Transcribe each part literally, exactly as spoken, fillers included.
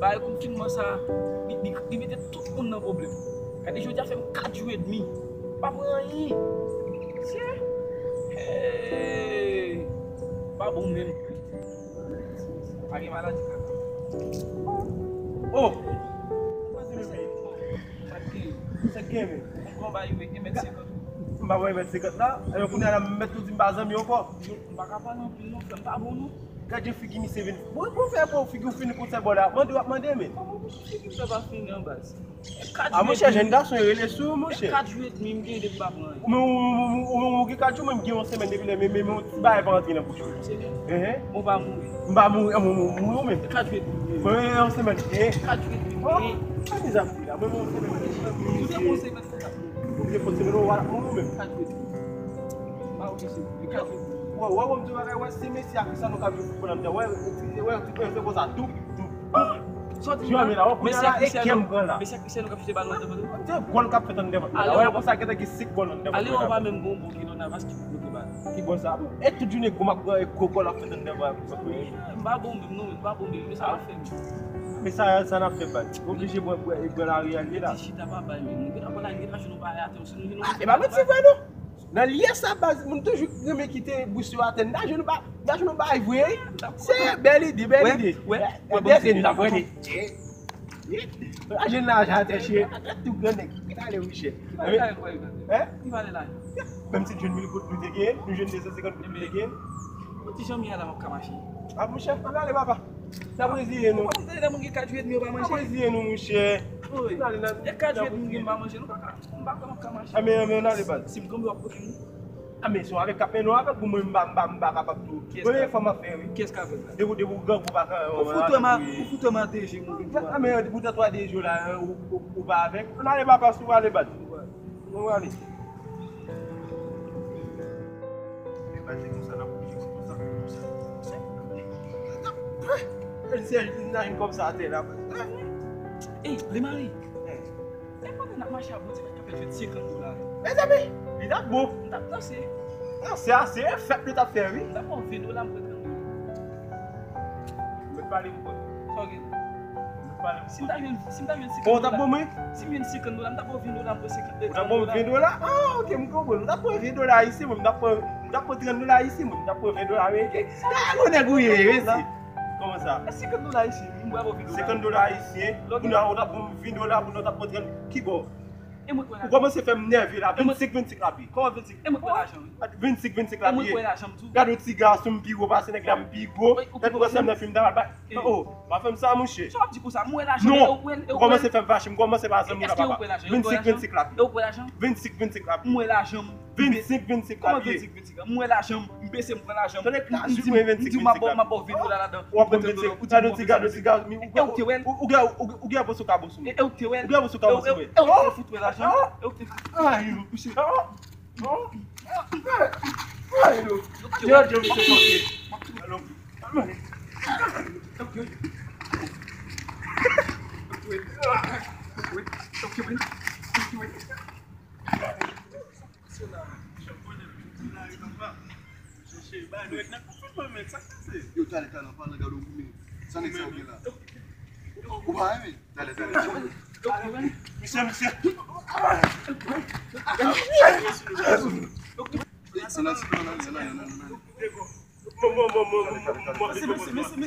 Bagay konfinman sa, li, li, li mete tout moun nan pwoblèm. Gade, jodi a fè m kat jou edmi. M pa pran anyen. Mesye. Hey. Pa bon menm. Pa gen maladi kaka. Oh! Sa k gen, men? M pa wè mèt senkant la. Epi kounye a la, m mèt tou di m pa zanmi ankò. M pa ka pale anpil non, frè m pa bon non. Gad jan figi misye vin. Bon, bon, fè bon, figi w fini konsa bò la. Mande w ap mande, men. Kòman pou figi m fè pa fini an baz? A, monchè, jèn gason, e rele sou ou, monchè. Kat jou edmi m gen depi m pa pran anyen. Ou menm, ou, ou, ou, ou, ou gen kat jou, mwen, m gen yon semèn depi lè, men, men, men, yon ti bagay pa rantre nan bouch ou. Serye? Ehe. Bon, pa mouri. M pa mouri, mwen, mwen, mouri ou menm. Kat jou edmi m gen. Mwen, yon semèn, eh. Kat jou edmi m gen. Sa mizè ap di la, mwen, yon semèn. Ou te bon semèn konsa. Ou te bon semèn, ou wè, mouri ou menm. Kat jou edmi m. M pa oblije. Kat jou edmi m. Wè, wè, wè, m di w bagay, wè, se mesye a ki sa nou ka viv pou nan mitan. Wè, wè, ti pwen fè konsa, doup, doup, doup. Sa w di la? Mesye a ki sèl, mesye a ki sèl nou ka fite bal nan devan nou. Te gòl k ap fèt anndan vant mwen la. Wè, konsa gentan gen senk gòl anndan vant mwen la. Ale wè, pa menm gon bon ki nan navas ki pou bloke bal. Ki bò sa? E tout jounen gwo m ap pran e gwo gòl ap fèt anndan vant mwen. M pa bon menm non, m pa bon menm, men sa n ap fè menm. Men sa, sa n ap fè baz. Oblije bwè, bwè, e bwè lari a li la. Ti chita pa bay menm. Nou gentan pran la, nou gentan jwenn yon bagay atè, si nou jwenn yon... E pa manti vre non. Nan lye sa baz, moun toujou renmen kite bous yo atè. N ta jwenn ba, n ta jwenn yon bagay vre wi. Se bèl ide, bèl ide. Wè, wè, wè, bèl ide, n ap rele. Ajèn lajan atè cheri, atè tou gran nèg, ki ale wi chè. Ki valè lajan nou pa yo tande? Hein? Ki valè lajan? Menm si jwenn mil goud nou te gen, nou jwenn de san senkant goud nou te gen. Ti jan m ye a la m ap ka mache. A monchè, ann ale papa. N ap reziye nou. Ou pa konn lè moun gen kat jou edmi yo pa manje? N ap reziye nou monchè. Ann ale nan. E kat jou edmi m gen m pa manje, nou pa ka, m pa ka, m ap ka mache. A men, men ann ale baz. Si m kanpe w ap kote m. A men si w avèk k ap mennen w avèk ou, mwen m pa, m pa, m pa kapab tou. Premye fwa m ap fè wi. Kiyès k ap fè sa? Depi, depi w grangou pa ka. Ou fout wè ma, ou fout wè ma de je m ou vin fwa. A men depi w te twa de je w la, ou, ou, ou pa avèk. Ann ale papa, si w ale baz. Nou ale. E pa se konsa n ap oblije konsa. Èl se naj kòb sa atè la. Ey, Lemari. Lè pandan n ap mache a Bondye mèt kapèt jwenn senkant dola. Mezanmi, li t ap bon. M t ap danse. Danse a se fèt nou t ap fè wi. M t ap ba w ven dola, m pran trant dola. Mèt pale m konn. Sa w gen? Si m ta jwenn, si m ta jwenn senkant dola. Bon, w t ap ban mwen? Si m jwenn senkant dola, m t ap ba w ven dola, m pran senkant dola. Ou t ap ban mwen ven dola? Ah, ok, m konprann. Ou t ap pran ven dola ayisyen, mwen, m t ap pran, m t ap pran trant dola ayisyen, mwen, m t ap pran ven dola ameriken. Ah, gwo nèg ou ye, mesye. Kòman sa? E senkant dola ayisyen, m pral ba w ven dola. Senkant dola ayisyen, kounye a ou t ap ban mwen ven dola, kounye a ou t ap pran trant, ki bò? E mwen kwè lajan. Ou kòmanse fè m nève la, vennsenk, vennsenk la pi. Kòman vennsenk? E mwen kwè lajan, wi. Vennsenk, vennsenk la pi. E mwen kwè lajan m tou. Gade yon ti gason m pi gwo pase nèg la, m pi gwo. Tèt wè sèm nan fim ta mal bay. Oh, pa fè m sa, monchè. Sa w ap di konsa? M wè lajan. Non. Ou kòmanse fè m fache, m kòmanse pa zanmi w la, papa. Vennsenk, vennsenk la pi. E ou kwè lajan? Vennsenk, vennsenk la pi. M wè lajan m. Vennsenk, vennsenk la pi. Kòman vennsenk, vennsenk la? M wè lajan m. M bese, m pran lajan m. M di, m di, m ap ba w, m ap ba w ven dola ladan. W ap pran vennsenk, ou ta di ti gade, ti gade, ou gen, ou gen, ou gen, ou gen yon moso kabon sou mwen. E ou te wè l? Ou gen yon moso kabon sou mwen. E ou te fout wè lajan? E ou te... Ay, yo, misye. Ay, yo. Yo, yo, misye, ok. Yo, talè, talè, an palan gade w goumen. Sa nèg sa yo gen la? Ou pa renmen? Talè, talè. Misye, misye. Ann al, ann al, ann al, ann al. Misye, misye, misye.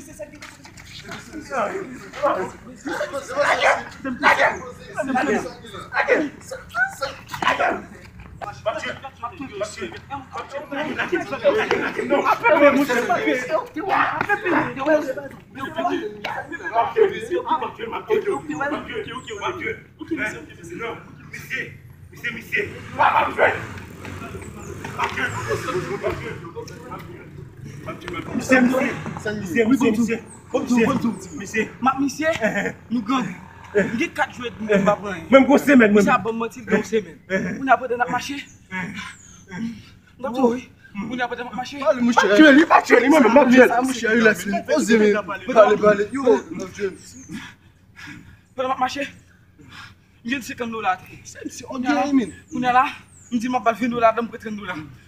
Misye, misye, misye. Misye, misye, misye. M ap misye. Nou gang. M gen kat jou edmi m pa pran anyen. Mwen, m gon semèn, mwen. Misye ap ban m manti, l gen yon semèn. Kounye a pandan n ap mache. M t ap di w wi. Kounye a pandan m ap mache. Pale, monchè. Tchwe li, pa tchwe li, mwen menm, m ap tchwe li. Monchè, relax, men. Poze, men. Pale, pale. Yo, m ap tchwe li. Pandan m ap mache, m jwenn senkant dola atè. Kounye a la, kounye a la, m di m ap ba l ven dola, m pran trant dola.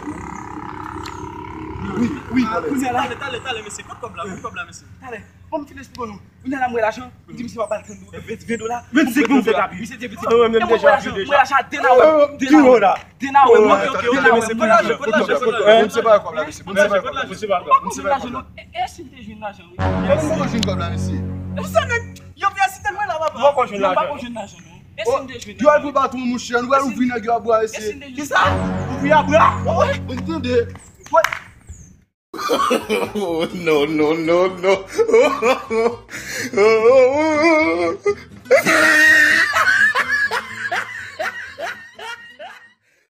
lajan, non. Wi, wi. Ah, kounye a la. Talè, talè, talè, mesye. Kot kòb la, kot kòb la, mesye. Talè. Bon, m fin eksplike nou. Kounye a la, m wè lajan. M di misye m ap ba l trant dola, ven, ven dola. Vennsenk mil fè kapi. Misye di, misye di, e mwen menm deja ap viv deja. M wè lajan, denawe. Denawe. Denawe, ok, ok, ok, mesye, kot lajan, kot lajan, kot lajan. Misye pa kòb la, mesye. Misye pa kòb la, misye pa kòb la. E, e si m te jwenn lajan, wi. Kòman m poko jwenn kòb la, mesye? Mesye, nèg, yo vye si tèlman la, papa. Ou poko jwenn lajan? Non, m poko jwenn lajan, non. E si m te jwenn lajan? Yo al pou patwon, monchè. Nou pral ouvri nèg yo a bwa, mesye. Kisa? Ouvri a bwa? Ou tande? Oh, no, no, no, no.